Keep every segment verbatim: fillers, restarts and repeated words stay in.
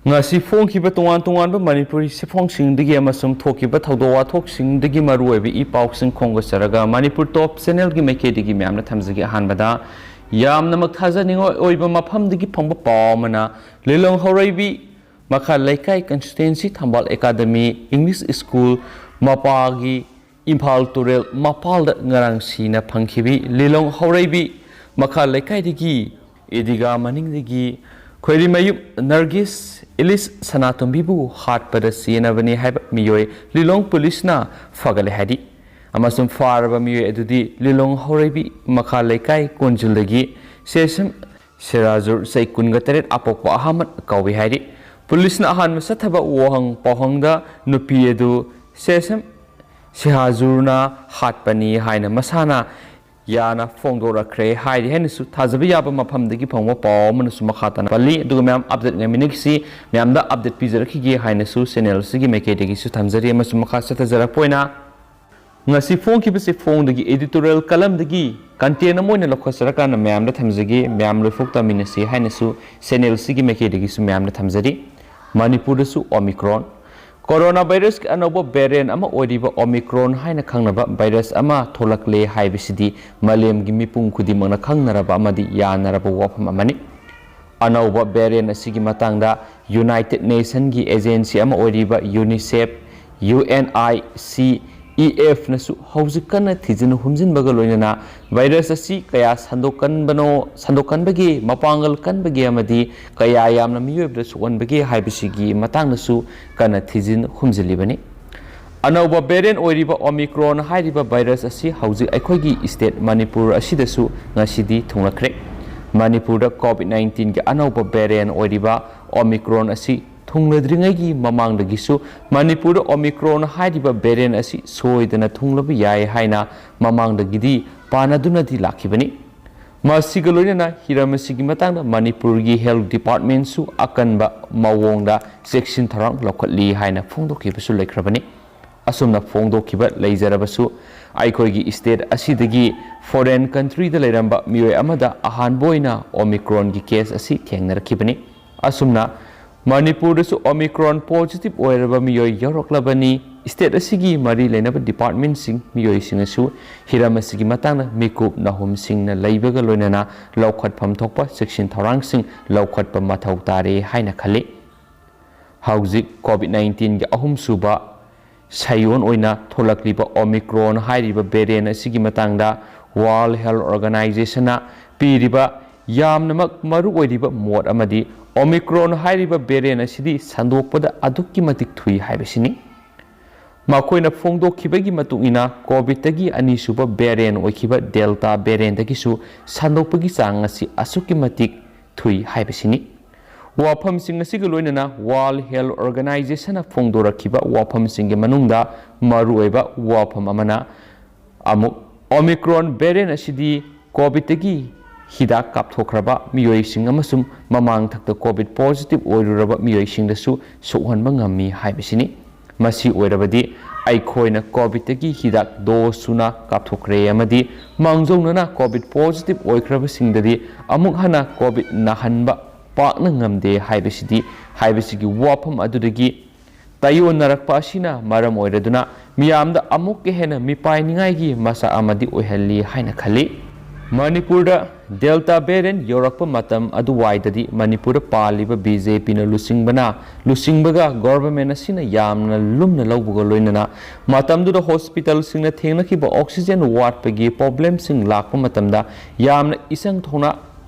ꯉꯁꯤ ꯐꯣꯡꯈꯤꯕ ꯇꯣꯉꯥꯟ ꯇꯣꯉꯥꯟꯕ ꯃꯅꯤꯄꯨꯔꯤ ꯆꯦꯐꯣꯡꯁꯤꯡꯗꯒꯤ ꯑꯃꯁꯨꯡ ꯊꯣꯛꯈꯤꯕ ꯊꯧꯗꯣꯛ ꯋꯥꯊꯣꯛꯁꯤꯡꯗꯒꯤ ꯃꯔꯨꯑꯣꯏꯕ ꯏ ꯄꯥꯎꯁꯤꯡ ꯈꯣꯝꯒꯠꯆꯔꯒ ꯃꯅꯤꯄꯨꯔ ꯇꯣꯞ ꯆꯦꯅꯦꯜꯒꯤ ꯃꯥꯏꯀꯩꯗꯒꯤ ꯃꯌꯥꯝꯅ ꯊꯝꯖꯒꯦ꯫ ꯑꯍꯥꯟꯕꯗ ꯌꯥꯝꯅꯃꯛ ꯊꯥꯖꯅꯤꯡꯉꯥꯏ ꯑꯣꯏꯕ ꯃꯐꯝꯗꯒꯤ ꯐꯪꯕ ꯄꯥꯎ ꯑꯃꯅ, ꯂꯤꯂꯣꯡ ꯍꯧꯔꯩꯕꯤ ꯃꯈꯥ ꯂꯩꯀꯥꯏ ꯀꯟꯁꯇꯤꯇ꯭ꯋꯦꯟꯁꯤ ꯊꯝꯕꯥꯜ ꯑꯦꯀꯥꯗꯃꯤ ꯏꯪꯂꯤꯁ ꯁ꯭ꯀꯨꯜ ꯃꯄꯥꯒꯤ ꯏꯝꯐꯥꯜ ꯇꯨꯔꯦꯜ ꯃꯄꯥꯜꯗ ꯉꯔꯥꯡ ꯁꯤꯅ ꯐꯪꯈꯤꯕꯤ ꯂꯤꯂꯣꯡ ꯍꯧꯔꯩꯕꯤ ꯃꯈꯥ ꯂꯩꯀꯥꯏꯗꯒꯤ ꯏꯗꯤꯒꯥ ꯃꯅꯤꯡꯗꯒꯤ ꯈꯣꯏꯔꯤꯃꯌꯨꯝ ꯅꯔꯒꯤꯁ ꯏꯂꯤꯁ ꯁꯅꯥꯇꯣꯝꯕꯤꯕꯨ ꯍꯥꯠꯄꯗ ꯆꯦꯟꯅꯕꯅꯤ ꯍꯥꯏꯕ ꯃꯤꯑꯣꯏ ꯂꯤꯂꯣꯡ ꯄꯨꯂꯤꯁꯅ ꯐꯒꯠꯂꯦ ꯍꯥꯏꯔꯤ꯫ ꯑꯃꯁꯨꯡ ꯐꯥꯔꯕ ꯃꯤꯑꯣꯏ ꯑꯗꯨꯗꯤ ꯂꯤꯂꯣꯡ ꯍꯧꯔꯩꯕꯤ ꯃꯈꯥ ꯂꯩꯀꯥꯏ ꯀꯣꯟꯖꯤꯜꯗꯒꯤ ꯁꯦꯁꯝ ꯁꯤꯔꯥꯖꯨꯔ, ꯆꯍꯤ ꯀꯨꯟꯒ ꯇꯔꯦꯠ, ꯑꯄꯣꯛꯄ ꯑꯍꯃꯗ ꯀꯧꯏ ꯍꯥꯏꯔꯤ꯫ ꯄꯨꯂꯤꯁꯅ ꯑꯍꯥꯟꯕ ꯆꯠꯊꯕ ꯋꯥꯍꯪ ꯄꯥꯎꯍꯪꯗ ꯅꯨꯄꯤ ꯑꯗꯨ ꯁꯦꯁꯝ ꯁꯤꯍꯥꯖꯨꯔꯅ ꯍꯥꯠꯄꯅꯤ ꯍꯥꯏꯅ ꯃꯁꯥꯅ ꯌꯥꯅ ꯐꯣꯡꯗꯣꯔꯛꯈ꯭ꯔꯦ ꯍꯥꯏꯔꯤ ꯍꯥꯏꯅꯁꯨ ꯊꯥꯖꯕ ꯌꯥꯕ ꯃꯐꯝꯗꯒꯤ ꯐꯪꯕ ꯄꯥꯎ ꯑꯃꯅꯁꯨ ꯃꯈꯥ ꯇꯥꯅ ꯄꯜꯂꯤ꯫ ꯑꯗꯨꯒ ꯃꯌꯥꯝ ꯑꯞꯗꯦꯠ ꯉꯥꯏꯃꯤꯟꯅꯈꯤꯁꯤ꯫ ꯃꯌꯥꯝꯗ ꯑꯞꯗꯦꯠ ꯄꯤꯖꯔꯛꯈꯤꯒꯦ ꯍꯥꯏꯅꯁꯨ ꯆꯦꯅꯦꯜ ꯑꯁꯤꯒꯤ ꯃꯥꯏꯀꯩꯗꯒꯤꯁꯨ ꯊꯝꯖꯔꯤ꯫ ꯑꯃꯁꯨꯡ ꯃꯈꯥ ꯆꯠꯊꯖꯔꯛꯄ ꯑꯣꯏꯅ ꯉꯁꯤ ꯐꯣꯡꯈꯤꯕ ꯆꯦꯐꯣꯡꯗꯒꯤ editorial columnꯗꯒꯤ content ꯑꯃ ꯑꯣꯏꯅ ꯂꯧꯈꯠꯆꯔꯀꯥꯟꯗ ꯃꯌꯥꯝꯗ ꯊꯝꯖꯒꯦ꯫ ꯃꯌꯥꯝ ꯂꯣꯏꯐꯥꯎ ꯇꯥꯃꯤꯟꯅꯁꯤ ꯍꯥꯏꯅꯁꯨ ꯆꯦꯅꯦꯜꯁꯤꯒꯤ ꯃꯥꯏꯀꯩꯗꯒꯤꯁꯨ ꯃꯌꯥꯝꯗ ꯊꯝꯖꯔꯤ꯫ ꯃꯅꯤꯄꯨꯔꯗꯁꯨ Omicron꯫ Corona virusꯀꯤ ꯑꯅꯧꯕ variant ꯑꯃ ꯑꯣꯏꯔꯤꯕ Omicron ꯍꯥꯏꯅ ꯈꯪꯅꯕ virus ꯑꯃ ꯊꯣꯛꯂꯛꯂꯦ ꯍꯥꯏꯕꯁꯤꯗꯤ ꯃꯥꯂꯦꯝꯒꯤ ꯃꯤꯄꯨꯝ ꯈꯨꯗꯤꯡꯃꯛꯅ ꯈꯪꯅꯔꯕ ꯑꯃꯗꯤ ꯌꯥꯅꯔꯕ ꯋꯥꯐꯝ ꯑꯃꯅꯤ꯫ ꯑꯅꯧꯕ variant ꯑꯁꯤꯒꯤ ꯃꯇꯥꯡꯗ United Nationꯒꯤ agency ꯑꯃ ꯑꯣꯏꯔꯤꯕ UNICEF, UNICEFꯅꯁꯨ ꯍꯧꯖꯤꯛ ꯀꯟꯅ ꯊꯤꯖꯤꯟ ꯍꯨꯝꯖꯤꯟꯕꯒ ꯂꯣꯏꯅꯅ virus ꯑꯁꯤ ꯀꯌꯥ ꯁꯟꯗꯣꯛꯀꯟꯕꯅꯣ, ꯁꯟꯗꯣꯛꯀꯟꯕꯒꯦ, ꯃꯄꯥꯡꯒꯜ ꯀꯟꯕꯒꯦ ꯑꯃꯗꯤ ꯀꯌꯥ ꯌꯥꯝꯅ ꯃꯤꯑꯣꯏꯕꯗ ꯁꯣꯛꯍꯟꯕꯒꯦ ꯍꯥꯏꯕꯁꯤꯒꯤ ꯃꯇꯥꯡꯗꯁꯨ ꯀꯟꯅ ꯊꯤꯖꯤꯟ ꯍꯨꯝꯖꯤꯜꯂꯤꯕꯅꯤ꯫ ꯑꯅꯧꯕ variant ꯑꯣꯏꯔꯤꯕ Omicron ꯍꯥꯏꯔꯤꯕ virus ꯑꯁꯤ ꯍꯧꯖꯤꯛ ꯑꯩꯈꯣꯏꯒꯤ state ꯃꯅꯤꯄꯨꯔ ꯑꯁꯤꯗꯁꯨ ꯉꯁꯤꯗꯤ ꯊꯨꯡꯂꯈ꯭ꯔꯦ꯫ ꯃꯅꯤꯄꯨꯔꯗ COVID nineteenꯒꯤ ꯑꯅꯧꯕ variant ꯑꯣꯏꯔꯤꯕ Omicron ꯑꯁꯤ ꯊꯨꯡꯂꯗ꯭ꯔꯤꯉꯩꯒꯤ ꯃꯃꯥꯡꯗꯒꯤꯁꯨ ꯃꯅꯤꯄꯨꯔꯗ Omicron ꯍꯥꯏꯔꯤꯕ variant ꯑꯁꯤ ꯁꯣꯏꯗꯅ ꯊꯨꯡꯂꯕ ꯌꯥꯏ ꯍꯥꯏꯅ ꯃꯃꯥꯡꯗꯒꯤꯗꯤ ꯄꯥꯅꯗꯨꯅꯗꯤ ꯂꯥꯛꯈꯤꯕꯅꯤ꯫ ꯃꯁꯤꯒ ꯂꯣꯏꯅꯅ ꯍꯤꯔꯝ ꯑꯁꯤꯒꯤ ꯃꯇꯥꯡꯗ ꯃꯅꯤꯄꯨꯔꯒꯤ health departmentꯁꯨ ꯑꯀꯟꯕ ꯃꯑꯣꯡꯗ ꯆꯦꯛꯁꯤꯟ ꯊꯧꯔꯥꯡ ꯂꯧꯈꯠꯂꯤ ꯍꯥꯏꯅ ꯐꯣꯡꯗꯣꯛꯈꯤꯕꯁꯨ ꯂꯩꯈ꯭ꯔꯕꯅꯤ꯫ ꯑꯁꯨꯝꯅ ꯐꯣꯡꯗꯣꯛꯈꯤꯕ ꯂꯩꯖꯔꯕꯁꯨ, ꯑꯩꯈꯣꯏꯒꯤ state ꯑꯁꯤꯗꯒꯤ foreign countryꯗ ꯂꯩꯔꯝꯕ ꯃꯤꯑꯣꯏ ꯑꯃꯗ ꯑꯍꯥꯟꯕ ꯑꯣꯏꯅ Omicronꯒꯤ case ꯑꯁꯤ ꯊꯦꯡꯅꯔꯛꯈꯤꯕꯅꯤ꯫ ꯑꯁꯨꯝꯅ ꯃꯅꯤꯄꯨꯔꯗꯁꯨ Omicron positive ꯑꯣꯏꯔꯕ ꯃꯤꯑꯣꯏ ꯌꯥꯎꯔꯛꯂꯕꯅꯤ꯫ State ꯑꯁꯤꯒꯤ ꯃꯔꯤ ꯂꯩꯅꯕ departmentꯁꯤꯡ, ꯃꯤꯑꯣꯏꯁꯤꯡꯅꯁꯨ ꯍꯤꯔꯝ ꯑꯁꯤꯒꯤ ꯃꯇꯥꯡꯗ ꯃꯤꯀꯨꯞ ꯅꯥꯍꯨꯝ ꯁꯤꯡꯅ ꯂꯩꯕꯒ ꯂꯣꯏꯅꯅ ꯂꯧꯈꯠꯐꯝ ꯊꯣꯛꯄ ꯆꯦꯛꯁꯤꯟ ꯊꯧꯔꯥꯡꯁꯤꯡ ꯂꯧꯈꯠꯄ ꯃꯊꯧ ꯇꯥꯔꯦ ꯍꯥꯏꯅ ꯈꯜꯂꯤ꯫ ꯍꯧꯖꯤꯛ COVID nineteenꯒꯤ ꯑꯍꯨꯝꯁꯨꯕ ꯁꯩꯑꯣꯟ ꯑꯣꯏꯅ ꯊꯣꯛꯂꯛꯂꯤꯕ Omicron ꯍꯥꯏꯔꯤꯕ variant ꯑꯁꯤꯒꯤ ꯃꯇꯥꯡꯗ World Health Organizationꯅ ꯄꯤꯔꯤꯕ ꯌꯥꯝꯅꯃꯛ ꯃꯔꯨ ꯑꯣꯏꯔꯤꯕ ꯃꯣꯠ ꯑꯃꯗꯤ Omicron ꯍꯥꯏꯔꯤꯕ variant ꯑꯁꯤꯗꯤ ꯁꯟꯗꯣꯛꯄꯗ ꯑꯗꯨꯛꯀꯤ ꯃꯇꯤꯛ ꯊꯨꯏ ꯍꯥꯏꯕꯁꯤꯅꯤ꯫ ꯃꯈꯣꯏꯅ ꯐꯣꯡꯗꯣꯛꯈꯤꯕꯒꯤ ꯃꯇꯨꯡ ꯏꯟꯅ, COVIDꯇꯒꯤ ꯑꯅꯤꯁꯨꯕ variant ꯑꯣꯏꯈꯤꯕ Delta variantꯇꯒꯤꯁꯨ ꯁꯟꯗꯣꯛꯄꯒꯤ ꯆꯥꯡ ꯑꯁꯤ ꯑꯁꯨꯛꯀꯤ ꯃꯇꯤꯛ ꯊꯨꯏ ꯍꯥꯏꯕꯁꯤꯅꯤ꯫ ꯋꯥꯐꯝꯁꯤꯡ ꯑꯁꯤꯒ ꯂꯣꯏꯅꯅ World Health Organizationꯅ ꯐꯣꯡꯗꯣꯔꯛꯈꯤꯕ ꯋꯥꯐꯝꯁꯤꯡꯒꯤ ꯃꯅꯨꯡꯗ ꯃꯔꯨꯑꯣꯏꯕ ꯋꯥꯐꯝ ꯑꯃꯅ ꯑꯃꯨꯛ Omicron variant ꯑꯁꯤꯗꯤ COVIDꯇꯒꯤ ꯍꯤꯗꯥꯛ ꯀꯥꯞꯊꯣꯛꯈ꯭ꯔꯕ ꯃꯤꯑꯣꯏꯁꯤꯡ ꯑꯃꯁꯨꯡ ꯃꯃꯥꯡꯊꯛꯇ COVID positive ꯑꯣꯏꯔꯨꯔꯕ ꯃꯤꯑꯣꯏꯁꯤꯡꯗꯁꯨ ꯁꯣꯛꯍꯟꯕ ꯉꯝꯃꯤ ꯍꯥꯏꯕꯁꯤꯅꯤ꯫ ꯃꯁꯤ ꯑꯣꯏꯔꯕꯗꯤ ꯑꯩꯈꯣꯏꯅ COVIDꯇꯒꯤ ꯍꯤꯗꯥꯛ dose ꯁꯨꯅ ꯀꯥꯞꯊꯣꯛꯈ꯭ꯔꯦ ꯑꯃꯗꯤ ꯃꯥꯡꯖꯧꯅꯅ COVID positive ꯑꯣꯏꯈ꯭ꯔꯕꯁꯤꯡꯗꯗꯤ ꯑꯃꯨꯛ ꯍꯟꯅ COVID ꯅꯥꯍꯟꯕ ꯄꯥꯛꯅ ꯉꯝꯗꯦ ꯍꯥꯏꯕꯁꯤꯗꯤ, ꯍꯥꯏꯕꯁꯤꯒꯤ ꯋꯥꯐꯝ ꯑꯗꯨꯗꯒꯤ ꯇꯥꯏꯑꯣꯟꯅꯔꯛꯄ ꯑꯁꯤꯅ ꯃꯔꯝ ꯑꯣꯏꯔꯗꯨꯅ ꯃꯤꯌꯥꯝꯗ ꯑꯃꯨꯛꯀ ꯍꯦꯟꯅ ꯃꯤꯄꯥꯏꯅꯤꯡꯉꯥꯏꯒꯤ ꯃꯆꯥꯛ ꯑꯃꯗꯤ ꯑꯣꯏꯍꯜꯂꯤ ꯍꯥꯏꯅ ꯈꯜꯂꯤ꯫ ꯃꯅꯤꯄꯨꯔꯗ Delta variant ꯌꯧꯔꯛꯄ ꯃꯇꯝ ꯑꯗꯨꯋꯥꯏꯗꯗꯤ ꯃꯅꯤꯄꯨꯔꯗ ꯄꯥꯜꯂꯤꯕ BJPꯅ ꯂꯨꯆꯤꯡꯕꯅ, ꯂꯨꯆꯤꯡꯕꯒ government ꯑꯁꯤꯅ ꯌꯥꯝꯅ ꯂꯨꯝꯅ ꯂꯧꯕꯒ ꯂꯣꯏꯅꯅ ꯃꯇꯝꯗꯨꯗ hospitalꯁꯤꯡꯅ ꯊꯦꯡꯅꯈꯤꯕ oxygen ꯋꯥꯠꯄꯒꯤ problemꯁꯤꯡ ꯂꯥꯛꯄ ꯃꯇꯝꯗ ꯌꯥꯝꯅ ꯏꯆꯪ ꯊꯧꯅ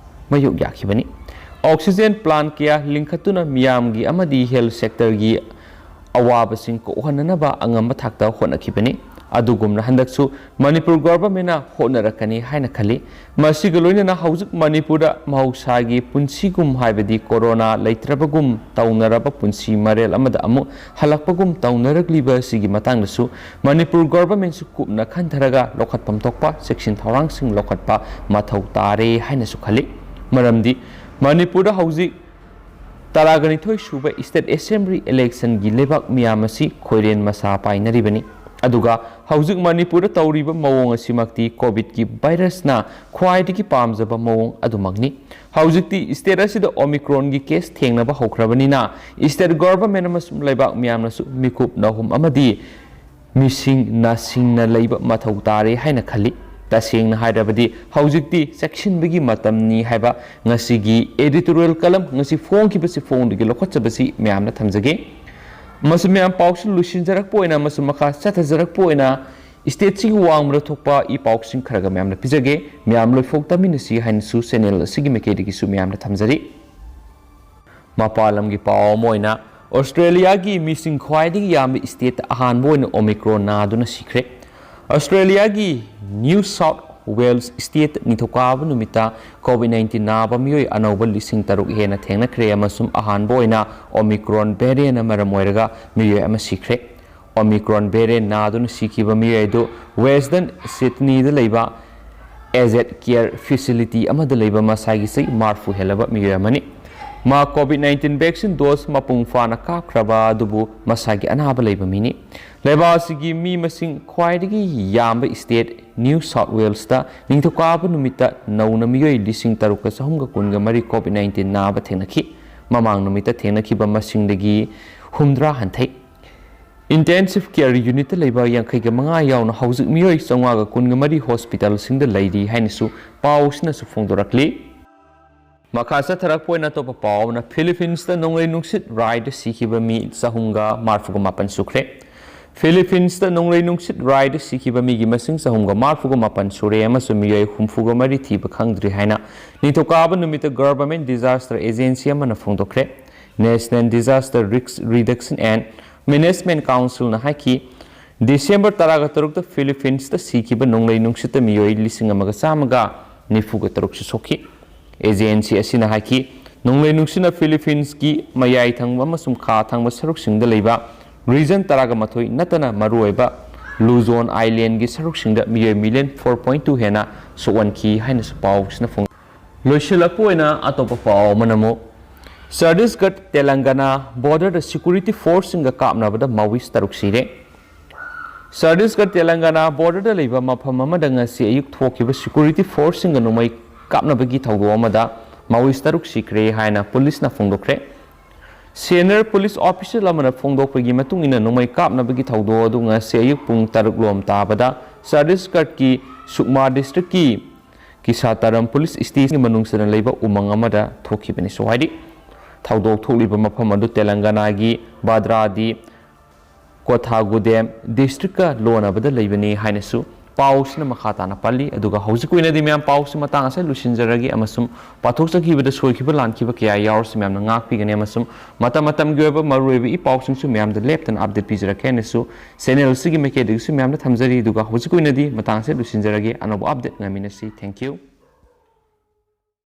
ꯃꯥꯌꯣꯛ ꯌꯥꯈꯤꯕꯅꯤ꯫ Oxygen plant ꯀꯌꯥ ꯂꯤꯡꯈꯠꯇꯨꯅ ꯃꯤꯌꯥꯝꯒꯤ ꯑꯃꯗꯤ health sectorꯒꯤ ꯑꯋꯥꯕꯁꯤꯡ ꯀꯣꯛꯍꯟꯅꯅꯕ ꯑꯉꯝꯕ ꯊꯥꯛꯇ ꯍꯣꯠꯅꯈꯤꯕꯅꯤ꯫ ꯑꯗꯨꯒꯨꯝꯅ ꯍꯟꯗꯛꯁꯨ ꯃꯅꯤꯄꯨꯔ governmentꯅ ꯍꯣꯠꯅꯔꯛꯀꯅꯤ ꯍꯥꯏꯅ ꯈꯜꯂꯤ꯫ ꯃꯁꯤꯒ ꯂꯣꯏꯅꯅ ꯍꯧꯖꯤꯛ ꯃꯅꯤꯄꯨꯔꯗ ꯃꯍꯧꯁꯥꯒꯤ ꯄꯨꯟꯁꯤꯒꯨꯝ, ꯍꯥꯏꯕꯗꯤ corona ꯂꯩꯇ꯭ꯔꯕꯒꯨꯝ ꯇꯧꯅꯔꯕ ꯄꯨꯟꯁꯤ ꯃꯔꯦꯜ ꯑꯃꯗ ꯑꯃꯨꯛ ꯍꯜꯂꯛꯄꯒꯨꯝ ꯇꯧꯅꯔꯛꯂꯤꯕ ꯑꯁꯤꯒꯤ ꯃꯇꯥꯡꯗꯁꯨ ꯃꯅꯤꯄꯨꯔ governmentꯁꯨ ꯀꯨꯞꯅ ꯈꯟꯊꯔꯒ ꯂꯧꯈꯠꯐꯝ ꯊꯣꯛꯄ ꯆꯦꯛꯁꯤꯟ ꯊꯧꯔꯥꯡꯁꯤꯡ ꯂꯧꯈꯠꯄ ꯃꯊꯧ ꯇꯥꯔꯦ ꯍꯥꯏꯅꯁꯨ ꯈꯜꯂꯤ꯫ ꯃꯔꯝꯗꯤ ꯃꯅꯤꯄꯨꯔꯗ ꯍꯧꯖꯤꯛ ꯇꯔꯥꯒ ꯅꯤꯊꯣꯏ ꯁꯨꯕ State Assembly electionꯒꯤ ꯂꯩꯕꯥꯛ ꯃꯤꯌꯥꯝ ꯑꯁꯤ ꯈꯣꯏꯔꯦꯟ ꯃꯁꯥ ꯄꯥꯏꯅꯔꯤꯕꯅꯤ꯫ ꯑꯗꯨꯒ ꯍꯧꯖꯤꯛ ꯃꯅꯤꯄꯨꯔꯗ ꯇꯧꯔꯤꯕ ꯃꯑꯣꯡ ꯑꯁꯤꯃꯛꯇꯤ ꯀꯣꯚꯤꯗꯀꯤ ꯚꯥꯏꯔꯁꯅ ꯈ꯭ꯋꯥꯏꯗꯒꯤ ꯄꯥꯝꯖꯕ ꯃꯑꯣꯡ ꯑꯗꯨꯃꯛꯅꯤ꯫ ꯍꯧꯖꯤꯛꯇꯤ ꯁ꯭ꯇꯦꯠ ꯑꯁꯤꯗ ꯑꯣꯃꯤꯀ꯭ꯔꯣꯟꯒꯤ ꯀꯦꯁ ꯊꯦꯡꯅꯕ ꯍꯧꯈ꯭ꯔꯕꯅꯤꯅ ꯁ꯭ꯇꯦꯠ ꯒꯣꯚꯔꯟꯃꯦꯟꯠ ꯑꯃꯁꯨꯡ ꯂꯩꯕꯥꯛ ꯃꯤꯌꯥꯝꯅꯁꯨ ꯃꯤꯀꯨꯞ ꯅꯥꯍꯨꯝ ꯑꯃꯗꯤ ꯃꯤꯁꯤꯡ ꯅꯥꯁꯤꯡꯅ ꯂꯩꯕ ꯃꯊꯧ ꯇꯥꯔꯦ ꯍꯥꯏꯅ ꯈꯜꯂꯤ꯫ ꯇꯁꯦꯡꯅ ꯍꯥꯏꯔꯕꯗꯤ ꯍꯧꯖꯤꯛꯇꯤ ꯆꯦꯛꯁꯤꯟꯕꯒꯤ ꯃꯇꯝꯅꯤ ꯍꯥꯏꯕ ꯉꯁꯤꯒꯤ editorial column, ꯉꯁꯤ ꯐꯣꯡꯈꯤꯕꯁꯤ ꯐꯣꯡꯗꯒꯤ ꯂꯧꯈꯠꯆꯕꯁꯤ ꯃꯌꯥꯝꯅ ꯊꯝꯖꯒꯦ꯫ ꯃꯁꯤ ꯃꯌꯥꯝ ꯄꯥꯎꯁꯤ ꯂꯣꯏꯁꯤꯟꯖꯔꯛꯄ ꯑꯣꯏꯅ ꯑꯃꯁꯨꯡ ꯃꯈꯥ ꯆꯠꯊꯖꯔꯛꯄ ꯑꯣꯏꯅ ꯁ꯭ꯇꯦꯠꯁꯤꯒꯤ ꯋꯥꯡꯃꯗ ꯊꯣꯛꯄ ꯏ ꯄꯥꯎꯁꯤꯡ ꯈꯔꯒ ꯃꯌꯥꯝꯅ ꯄꯤꯖꯒꯦ꯫ ꯃꯌꯥꯝ ꯂꯣꯏꯐꯥꯎ ꯇꯥꯃꯤꯟꯅꯁꯤ ꯍꯥꯏꯅꯁꯨ ꯆꯦꯅꯦꯜ ꯑꯁꯤꯒꯤ ꯃꯥꯏꯀꯩꯗꯒꯤꯁꯨ ꯃꯌꯥꯝꯅ ꯊꯝꯖꯔꯤ꯫ ꯃꯄꯥꯟ ꯂꯝꯒꯤ ꯄꯥꯎ ꯑꯃ ꯑꯣꯏꯅ, ꯑꯣꯁꯇ꯭ꯔꯦꯂꯤꯌꯥꯒꯤ ꯃꯤꯁꯤꯡ ꯈ꯭ꯋꯥꯏꯗꯒꯤ ꯌꯥꯝꯕ ꯁ꯭ꯇꯦꯠꯇ ꯑꯍꯥꯟꯕ ꯑꯣꯏꯅ ꯑꯣꯃꯤꯀ꯭ꯔꯣꯟ ꯅꯥꯗꯨꯅ ꯁꯤꯈ꯭ꯔꯦ꯫ ꯑꯣꯁꯇ꯭ꯔꯦꯂꯤꯌꯥꯒꯤ ꯅ꯭ꯌꯨ ꯁꯥꯎꯠ ꯋꯦꯜꯁ ꯁ꯭ꯇꯦꯠ ꯅꯤꯡꯊꯧꯀꯥꯕ ꯅꯨꯃꯤꯠꯇ ꯀꯣꯚꯤꯗ ꯅꯥꯏꯟꯇꯤꯟ ꯅꯥꯕ ꯃꯤꯑꯣꯏ ꯑꯅꯧꯕ ꯂꯤꯁꯤꯡ ꯇꯔꯨꯛ ꯍꯦꯟꯅ ꯊꯦꯡꯅꯈ꯭ꯔꯦ ꯑꯃꯁꯨꯡ ꯑꯍꯥꯟꯕ ꯑꯣꯏꯅ ꯑꯣꯃꯤꯀ꯭ꯔꯣꯟ ꯚꯦꯔꯤꯌꯦꯟꯠꯅ ꯃꯔꯝ ꯑꯣꯏꯔꯒ ꯃꯤꯑꯣꯏ ꯑꯃ ꯁꯤꯈ꯭ꯔꯦ꯫ ꯑꯣꯃꯤꯀ꯭ꯔꯣꯟ ꯚꯦꯔꯤꯌꯦꯟꯠ ꯅꯥꯗꯨꯅ ꯁꯤꯈꯤꯕ ꯃꯤꯑꯣꯏ ꯑꯗꯨ ꯋꯦꯁꯇꯔꯟ ꯁꯤꯗꯅꯤꯗ ꯂꯩꯕ ꯑꯦꯖꯦꯗ ꯀꯦꯌꯔ ꯐꯦꯁꯤꯂꯤꯇꯤ ꯑꯃꯗ ꯂꯩꯕ ꯃꯁꯥꯒꯤ ꯆꯍꯤ ꯃꯔꯤꯐꯨ ꯍꯦꯜꯂꯕ ꯃꯤꯑꯣꯏ ꯑꯃꯅꯤ꯫ ꯃꯥ ꯀꯣꯚꯤꯗ ꯅꯥꯏꯟꯇꯤꯟ ꯚꯦꯛꯁꯤꯟ ꯗꯣꯁ ꯃꯄꯨꯡ ꯐꯥꯅ ꯀꯥꯞꯈ꯭ꯔꯕ ꯑꯗꯨꯕꯨ ꯃꯁꯥꯒꯤ ꯑꯅꯥꯕ ꯂꯩꯕ ꯃꯤꯅꯤ꯫ ꯂꯩꯕꯥꯛ ꯑꯁꯤꯒꯤ ꯃꯤ ꯃꯁꯤꯡ ꯈ꯭ꯋꯥꯏꯗꯒꯤ ꯌꯥꯝꯕ ꯁ꯭ꯇꯦꯠ ꯅ꯭ꯌꯨ ꯁꯥꯎꯠ ꯋꯦꯜꯁꯇ ꯅꯤꯡꯊꯧꯀꯥꯕ ꯅꯨꯃꯤꯠꯇ ꯅꯧꯅ ꯃꯤꯑꯣꯏ ꯂꯤꯁꯤꯡ ꯇꯔꯨꯛꯀ ꯆꯍꯨꯝꯒ ꯀꯨꯟꯒ ꯃꯔꯤ ꯀꯣꯚꯤꯗ ꯅꯥꯏꯟꯇꯤꯟ ꯅꯥꯕ ꯊꯦꯡꯅꯈꯤ꯫ ꯃꯃꯥꯡ ꯅꯨꯃꯤꯠꯇ ꯊꯦꯡꯅꯈꯤꯕ ꯃꯁꯤꯡꯗꯒꯤ ꯍꯨꯝꯗ꯭ꯔꯥ ꯍꯟꯊꯩ꯫ ꯏꯟꯇꯦꯟꯁꯤꯚ ꯀꯦꯌꯔ ꯌꯨꯅꯤꯠꯇ ꯂꯩꯕ ꯌꯥꯡꯈꯩꯒ ꯃꯉꯥ ꯌꯥꯎꯅ ꯍꯧꯖꯤꯛ ꯃꯤꯑꯣꯏ ꯆꯥꯝꯃꯉꯥꯒ ꯀꯨꯟꯒ ꯃꯔꯤ ꯍꯣꯁꯄꯤꯇꯥꯜꯁꯤꯡꯗ ꯂꯩꯔꯤ ꯍꯥꯏꯅꯁꯨ ꯄꯥꯎꯁꯤꯅꯁꯨ ꯐꯣꯡꯗꯣꯔꯛꯂꯤ꯫ ꯃꯈꯥ ꯆꯠꯊꯔꯛꯄ ꯑꯣꯏꯅ ꯑꯇꯣꯞꯄ ꯄꯥꯎ ꯑꯃꯅ, ꯐꯤꯂꯤꯄꯤꯟꯁꯇ ꯅꯣꯡꯂꯩ ꯅꯨꯡꯁꯤꯠ ꯔꯥꯏꯗ ꯁꯤꯈꯤꯕ ꯃꯤ ꯆꯍꯨꯝꯒ ꯃꯔꯤꯐꯨꯒ ꯃꯥꯄꯟ ꯁꯨꯈ꯭ꯔꯦ꯫ ꯐꯤꯂꯤꯄꯤꯟꯁꯇ ꯅꯣꯡꯂꯩ ꯅꯨꯡꯁꯤꯠ ꯔꯥꯏꯗ ꯁꯤꯈꯤꯕ ꯃꯤꯒꯤ ꯃꯁꯤꯡ ꯆꯍꯨꯝꯒ ꯃꯔꯤꯐꯨꯒ ꯃꯥꯄꯟ ꯁꯨꯔꯦ ꯑꯃꯁꯨꯡ ꯃꯤꯑꯣꯏ ꯍꯨꯝꯐꯨꯒ ꯃꯔꯤ ꯊꯤꯕ ꯈꯪꯗ꯭ꯔꯤ ꯍꯥꯏꯅ ꯅꯤꯡꯊꯧꯀꯥꯕ ꯅꯨꯃꯤꯠꯇ ꯒꯚꯔꯟꯃꯦꯟꯠ ꯗꯤꯖꯥꯁꯇꯔ ꯑꯦꯖꯦꯟꯁꯤ ꯑꯃꯅ ꯐꯣꯡꯗꯣꯛꯈ꯭ꯔꯦ꯫ National Disaster Risk Reduction and Management Councilꯅ ꯍꯥꯏꯈꯤ, ꯗꯤꯁꯦꯝꯕꯔ ꯇꯔꯥꯒ ꯇꯔꯨꯛꯇ ꯐꯤꯂꯤꯄꯤꯟꯁꯇ ꯁꯤꯈꯤꯕ ꯅꯣꯡꯂꯩ ꯅꯨꯡꯁꯤꯠꯇ ꯃꯤꯑꯣꯏ ꯂꯤꯁꯤꯡ ꯑꯃꯒ ꯆꯥꯝꯃꯒ ꯅꯤꯐꯨꯒ ꯇꯔꯨꯛꯁꯨ ꯁꯣꯛꯈꯤ꯫ ꯑꯦꯖꯦꯟꯁꯤ ꯑꯁꯤꯅ ꯍꯥꯏꯈꯤ, ꯅꯣꯡꯂꯩ ꯅꯨꯡꯁꯤꯠꯅ ꯐꯤꯂꯤꯄꯤꯟꯁꯀꯤ ꯃꯌꯥꯏ ꯊꯪꯕ ꯑꯃꯁꯨꯡ ꯈꯥ ꯊꯪꯕ ꯁꯔꯨꯛꯁꯤꯡꯗ ꯂꯩꯕ ꯔꯤꯖꯟ ꯇꯔꯥꯒ ꯃꯥꯊꯣꯏ ꯅꯠꯇꯅ ꯃꯔꯨꯑꯣꯏꯕ ꯂꯨꯖꯣꯟ ꯑꯥꯏꯂꯦꯟꯒꯤ ꯁꯔꯨꯛꯁꯤꯡꯗ ꯃꯤꯑꯣꯏ ꯃꯤꯂꯤꯌꯟ ꯐꯣꯔ ꯄꯣꯏꯟꯠ ꯇꯨ ꯍꯦꯟꯅ ꯁꯣꯛꯍꯟꯈꯤ ꯍꯥꯏꯅꯁꯨ ꯄꯥꯎꯁꯤꯅ ꯐꯣꯡ-, ꯂꯣꯏꯁꯤꯜꯂꯛꯄ ꯑꯣꯏꯅ ꯑꯇꯣꯞꯄ ꯄꯥꯎ ꯑꯃꯅ ꯑꯃꯨꯛ, ꯆꯇꯤꯁꯒꯔ ꯇꯦꯂꯪꯒꯅꯥ ꯕꯣꯔꯗꯔꯗ ꯁꯦꯀ꯭ꯌꯨꯔꯤꯇꯤ ꯐꯣꯔꯁꯁꯤꯡꯒ ꯀꯥꯞꯅꯕꯗ ꯃꯥꯋꯤꯁ ꯇꯔꯨꯛ ꯁꯤꯔꯦ꯫ ꯆꯇꯤꯁꯒꯔ ꯇꯦꯂꯪꯒꯅꯥ ꯕꯣꯔꯗꯔꯗ ꯂꯩꯕ ꯃꯐꯝ ꯑꯃꯗ ꯉꯁꯤ ꯑꯌꯨꯛ ꯊꯣꯛꯈꯤꯕ ꯁꯦꯀ꯭ꯌꯨꯔꯤꯇꯤ ꯐꯣꯔꯁꯁꯤꯡꯒ ꯅꯣꯡꯃꯩ ꯀꯥꯞꯅꯕꯒꯤ ꯊꯧꯗꯣꯛ ꯑꯃꯗ ꯃꯥꯑꯣꯏꯁ ꯇꯔꯨꯛ ꯁꯤꯈ꯭ꯔꯦ ꯍꯥꯏꯅ ꯄꯨꯂꯤꯁꯅ ꯐꯣꯡꯗꯣꯛꯈ꯭ꯔꯦ꯫ ꯁꯦꯅꯤꯌꯔ ꯄꯨꯂꯤꯁ ꯑꯣꯐꯤꯁꯤꯌꯦꯜ ꯑꯃꯅ ꯐꯣꯡꯗꯣꯛꯄꯒꯤ ꯃꯇꯨꯡ ꯏꯟꯅ ꯅꯣꯡꯃꯩ ꯀꯥꯞꯅꯕꯒꯤ ꯊꯧꯗꯣꯛ ꯑꯗꯨ ꯉꯁꯤ ꯑꯌꯨꯛ ꯄꯨꯡ ꯇꯔꯨꯛ ꯂꯣꯝ ꯇꯥꯕꯗ ꯆꯇꯤꯁꯒꯔꯒꯤ ꯁꯨꯛꯃꯥ ꯗꯤꯁꯇ꯭ꯔꯤꯛꯀꯤ ꯀꯤꯁꯥꯇꯥꯔꯝ ꯄꯨꯂꯤꯁ ꯁ꯭ꯇꯦꯁꯟꯒꯤ ꯃꯅꯨꯡ ꯆꯟꯅ ꯂꯩꯕ ꯎꯃꯪ ꯑꯃꯗ ꯊꯣꯛꯈꯤꯕꯅꯤ꯫ ꯁꯨ ꯍꯥꯏꯗꯤ ꯊꯧꯗꯣꯛ ꯊꯣꯛꯂꯤꯕ ꯃꯐꯝ ꯑꯗꯨ ꯇꯦꯂꯪꯒꯅꯥꯒꯤ ꯕꯥꯗ꯭ꯔꯥꯗꯤ ꯀꯣꯊꯥꯒꯨꯗꯦꯝ ꯗꯤꯁꯇ꯭ꯔꯤꯛꯀ ꯂꯣꯟꯅꯕꯗ ꯂꯩꯕꯅꯤ ꯍꯥꯏꯅꯁꯨ ꯄꯥꯎꯁꯤꯅ ꯃꯈꯥ ꯇꯥꯅ ꯄꯜꯂꯤ꯫ ꯑꯗꯨꯒ ꯍꯧꯖꯤꯛꯀꯤ ꯑꯣꯏꯅꯗꯤ ꯃꯌꯥꯝ ꯄꯥꯎꯁꯤ ꯃꯇꯥꯡ ꯑꯁꯤꯗ ꯂꯣꯏꯁꯤꯟꯖꯔꯒꯦ ꯑꯃꯁꯨꯡ ꯄꯥꯊꯣꯛꯆꯈꯤꯕꯗ ꯁꯣꯏꯈꯤꯕ ꯂꯥꯟꯈꯤꯕ ꯀꯌꯥ ꯌꯥꯎꯔꯁꯨ ꯃꯌꯥꯝꯅ ꯉꯥꯛꯄꯤꯒꯅꯤ ꯑꯃꯁꯨꯡ ꯃꯇꯝ ꯃꯇꯝꯒꯤ ꯑꯣꯏꯕ ꯃꯔꯨꯑꯣꯏꯕ ꯏ ꯄꯥꯎꯁꯤꯡꯁꯨ ꯃꯌꯥꯝꯗ ꯂꯦꯞꯇꯅ ꯑꯞꯗꯦꯠ ꯄꯤꯖꯔꯛꯀꯦ ꯍꯥꯏꯅꯁꯨ ꯆꯦꯅꯦꯜꯁꯤꯒꯤ ꯃꯥꯏꯀꯩꯗꯒꯤꯁꯨ ꯃꯌꯥꯝꯗ ꯊꯝꯖꯔꯤ꯫ ꯑꯗꯨꯒ ꯍꯧꯖꯤꯛꯀꯤ ꯑꯣꯏꯅꯗꯤ ꯃꯇꯥꯡ ꯑꯁꯤꯗ ꯂꯣꯏꯁꯤꯟꯖꯔꯒꯦ꯫ ꯑꯅꯧꯕ ꯑꯞꯗꯦꯠ ꯉꯥꯏꯃꯤꯟꯅꯁꯤ꯫ Thank you꯫